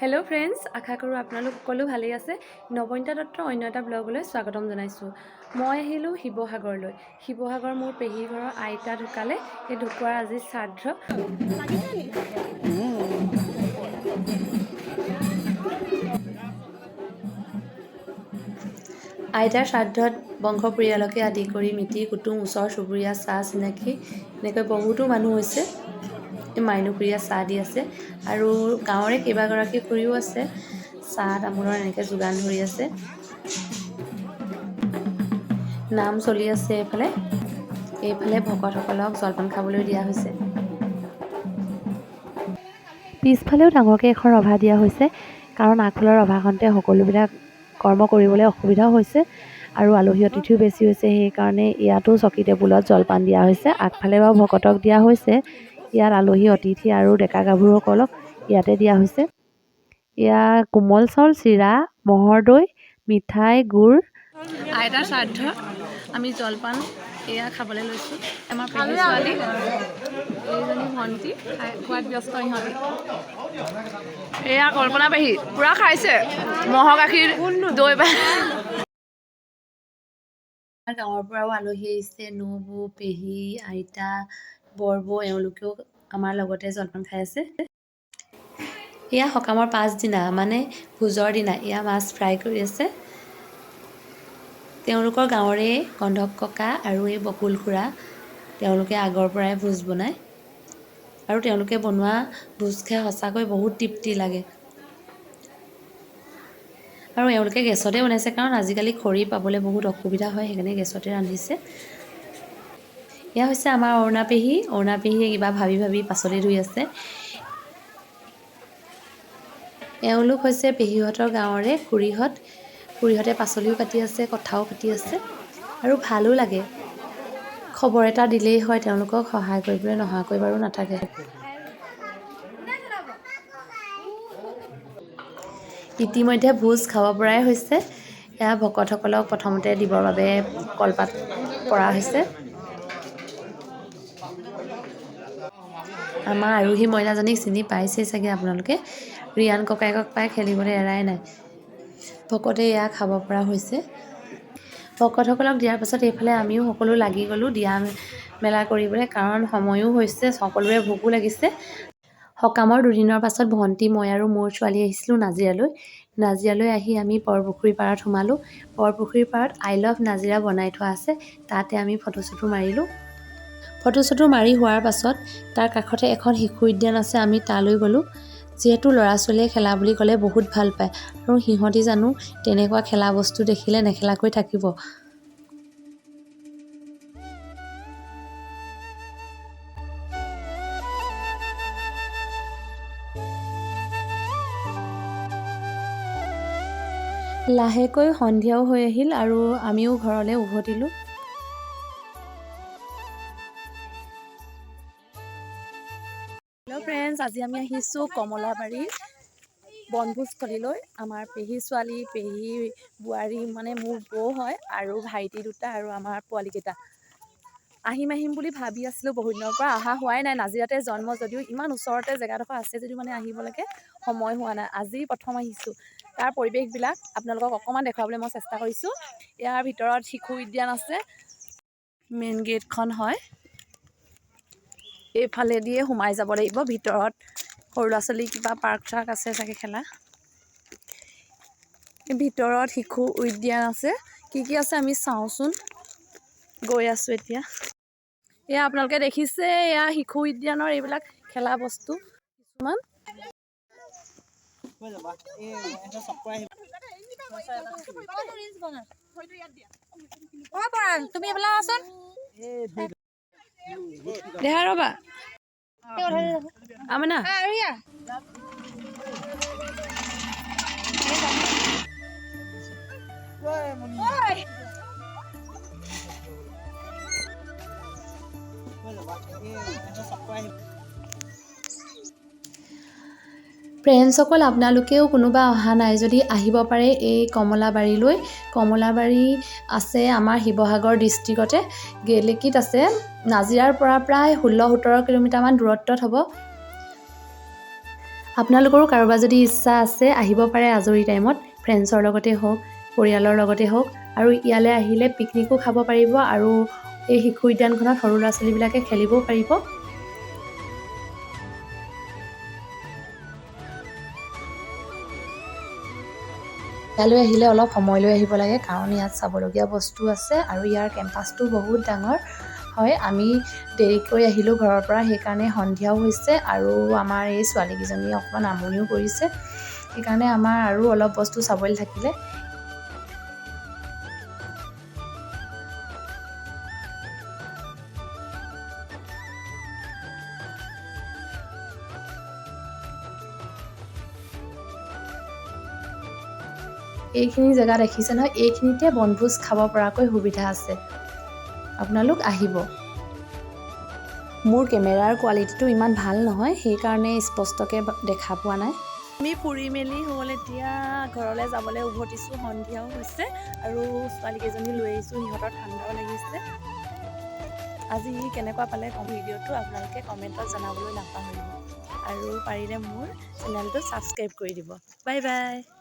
Hello' friends, আশা কৰোঁ আপোনালোক সকলো ভালেই আছে। নৱনীতা দত্তৰ অন্য এটা ব্লগলৈ স্বাগতম জনাইছোঁ। মই আহিলোঁ শিৱসাগৰলৈ। শিৱসাগৰ মোৰ পেহী ঘৰৰ আইতা ঢুকালে। সেই ঢুকোৱাৰ আজি শ্ৰাদ্ধ। আইতাৰ শ্ৰাদ্ধত বংশ পৰিয়ালকে আদি কৰি মিতিৰ কুটুম, ওচৰ চুবুৰীয়া, চাহ চিনাকি এনেকৈ বহুতো মানুহ হৈছে। মাইনু খুৰীয়ে চাহ দি আছে আৰু গাঁৱৰে কেইবাগৰাকী খুৰীও আছে, চাহ তামোলৰ এনেকৈ যোগান ধৰি আছে। নাম চলি আছে এইফালে। এইফালে ভকতসকলক জলপান খাবলৈ দিয়া হৈছে। পিছফালেও ডাঙৰকৈ এখন ৰভা দিয়া হৈছে, কাৰণ আগফালৰ ৰভাখনতে সকলোবিলাক কৰ্ম কৰিবলৈ অসুবিধাও হৈছে আৰু আলহী অতিথিও বেছি হৈছে। সেইকাৰণে ইয়াতো চকী টেবুলত জলপান দিয়া হৈছে। আগফালে বাৰু ভকতক দিয়া হৈছে, ইয়াত আলহী অতিথি আৰু ডেকা গাভৰুসকলক ইয়াতে দিয়া হৈছে। এয়া কোমল চাউল, চিৰা, ম'হৰ দৈ, মিঠাই, গুৰ। আইতাৰ শ্ৰাদ্ধ, আমি জলপান এয়া খাবলৈ লৈছোঁ। আমাৰ পেহী ছোৱালী, এইজনী ভণ্টি, খাই খোৱাত ব্যস্ত ইহঁতি। এয়া কল্পনা পেহী পুৰা খাইছে ম'হৰ গাখীৰ দৈ পাই। গাঁৱৰ পৰাও আলহী আহিছে, নবৌ, পেহী, আইতা, বৰবৌ, এওঁলোকেও আমাৰ লগতে জলপান খাই আছে। এয়া সকামৰ পাছদিনা, মানে ভোজৰ দিনা, এয়া মাছ ফ্ৰাই কৰি আছে। তেওঁলোকৰ গাঁৱৰে গন্ধক ককা আৰু এই বকুল খুৰা, তেওঁলোকে আগৰ পৰাই ভোজ বনায় আৰু তেওঁলোকে বনোৱা ভোজ খাই সঁচাকৈ বহুত তৃপ্তি লাগে। আৰু এওঁলোকে গেছতে বনাইছে, কাৰণ আজিকালি খৰি পাবলৈ বহুত অসুবিধা হয়, সেইকাৰণে গেছতে ৰান্ধিছে। এয়া হৈছে আমাৰ অৰুণা পেহী। অৰুণা পেহীয়ে কিবা ভাবি ভাবি পাচলি ধুই আছে। এওঁলোক হৈছে পেহীহঁতৰ গাঁৱৰে খুৰীহঁত। খুৰীহঁতে পাচলিও কাটি আছে, কথাও পাতি আছে আৰু ভালো লাগে। খবৰ এটা দিলেই হয় তেওঁলোকক সহায় কৰিবলৈ, নহাকৈ বাৰু নাথাকে। ইতিমধ্যে ভোজ খাব পৰাই হৈছে। এয়া ভকতসকলক প্ৰথমতে দিবৰ বাবে কলপাত পৰা হৈছে। আমাৰ আৰোহী মইনাজনীক চিনি পাইছেই চাগে আপোনালোকে। ৰিয়ান ককায়েকক পাই খেলিবলৈ এৰাই নাই। ভকতে এয়া খাব পৰা হৈছে। ভকতসকলক দিয়াৰ পাছত এইফালে আমিও সকলো লাগি গ'লোঁ দিয়া মেলা কৰিবলৈ, কাৰণ সময়ো হৈছে, সকলোৰে ভোকো লাগিছে। সকামৰ দুদিনৰ পাছত ভণ্টি, মই আৰু মোৰ ছোৱালী আহিছিলোঁ নাজিৰালৈ। নাজিৰালৈ আহি আমি বৰপুখুৰী পাৰত সোমালোঁ। বৰপুখুৰীৰ পাৰত I love Nazira বনাই থোৱা আছে, তাতে আমি ফটো চটো মাৰিলোঁ। ফটো চটো মাৰি হোৱাৰ পাছত তাৰ কাষতে এখন শিশু উদ্যান আছে, আমি তালৈ গ'লোঁ। যিহেতু ল'ৰা ছোৱালীয়ে খেলা বুলি ক'লে বহুত ভাল পায় আৰু সিহঁতি জানো তেনেকুৱা খেলা বস্তু দেখিলে নেখেলাকৈ থাকিব। লাহেকৈ সন্ধিয়াও হৈ আহিল আৰু আমিও ঘৰলৈ উভতিলোঁ। হেল্ল' ফ্ৰেণ্ডছ, আজি আমি আহিছোঁ কমলাবাৰী বনভোজস্থলীলৈ। আমাৰ পেহী ছোৱালী, পেহী বোৱাৰী মানে মোৰ বৌ হয়, আৰু ভাইটি দুটা আৰু আমাৰ পোৱালীকেইটা। আহিম আহিম বুলি ভাবি আছিলোঁ বহুত দিনৰ পৰা, অহা হোৱাই নাই। নাজিৰাতে জন্ম যদিও ইমান ওচৰতে জেগাডোখৰ আছে যদিও মানে আহিবলৈকে সময় হোৱা নাই। আজি প্ৰথম আহিছোঁ। তাৰ পৰিৱেশবিলাক আপোনালোকক অকণমান দেখুৱাবলৈ মই চেষ্টা কৰিছোঁ। ইয়াৰ ভিতৰত শিশু উদ্যান আছে, মেইন গেটখন হয় এইফালেদিয়ে সোমাই যাব লাগিব। ভিতৰত সৰু ল'ৰা ছোৱালী কিবা পাৰ্ক চাৰ্ক আছে চাগে খেলা। ভিতৰত শিশু উদ্যান আছে, কি কি আছে আমি চাওঁচোন, গৈ আছোঁ এতিয়া। এয়া আপোনালোকে দেখিছে, এয়া শিশু উদ্যানৰ এইবিলাক খেলা বস্তু কিছুমান। তুমি এইফালে আহাচোন। দেহা ৰ'বা আমনা। ফ্ৰেণ্ডছসকল, আপোনালোকেও কোনোবা অহা নাই যদি আহিব পাৰে এই কমলাবাৰীলৈ। কমলাবাৰী আছে আমাৰ শিৱসাগৰ ডিষ্ট্ৰিক্টতে, গেলেকীত আছে। নাজিৰাৰ পৰা প্ৰায় 16-17 কিলোমিটাৰমান দূৰত্বত হ'ব। আপোনালোকৰো কাৰোবাৰ যদি ইচ্ছা আছে, আহিব পাৰে আজৰি টাইমত, ফ্ৰেণ্ডছৰ লগতে হওক, পৰিয়ালৰ লগতে হওক। আৰু ইয়ালৈ আহিলে পিকনিকো খাব পাৰিব আৰু এই শিশু উদ্যানখনত সৰু ল'ৰা ছোৱালীবিলাকে খেলিবও পাৰিব। ইয়ালৈ আহিলে অলপ সময় লৈ আহিব লাগে, কাৰণ ইয়াত চাবলগীয়া বস্তু আছে আৰু ইয়াৰ কেম্পাছটো বহুত ডাঙৰ হয়। আমি দেৰিকৈ আহিলোঁ ঘৰৰ পৰা, সেইকাৰণে সন্ধিয়াও হৈছে আৰু আমাৰ এই ছোৱালীকেইজনীয়ে অকণমান আমনিও কৰিছে। সেইকাৰণে আমাৰ আৰু অলপ বস্তু চাবলৈ থাকিলে। এইখিনি জেগা দেখিছে নহয়, এইখিনিতে বনভোজ খাব পৰাকৈ সুবিধা আছে। আপোনালোক আহিব। মোৰ কেমেৰাৰ কোৱালিটিটো ইমান ভাল নহয়, সেইকাৰণে স্পষ্টকৈ দেখা পোৱা নাই। আমি ফুৰি মেলি হ'ল, এতিয়া ঘৰলৈ যাবলৈ উভতিছোঁ। সন্ধিয়াও হৈছে আৰু ছোৱালীকেইজনী লৈ আহিছোঁ, সিহঁতৰ ঠাণ্ডাও লাগিছে। আজি কেনেকুৱা পালে ভিডিঅ'টো আপোনালোকে কমেণ্টত জনাবলৈ নাপাহৰিব আৰু পাৰিলে মোৰ চেনেলটো ছাবস্ক্ৰাইব কৰি দিব। Bye bye.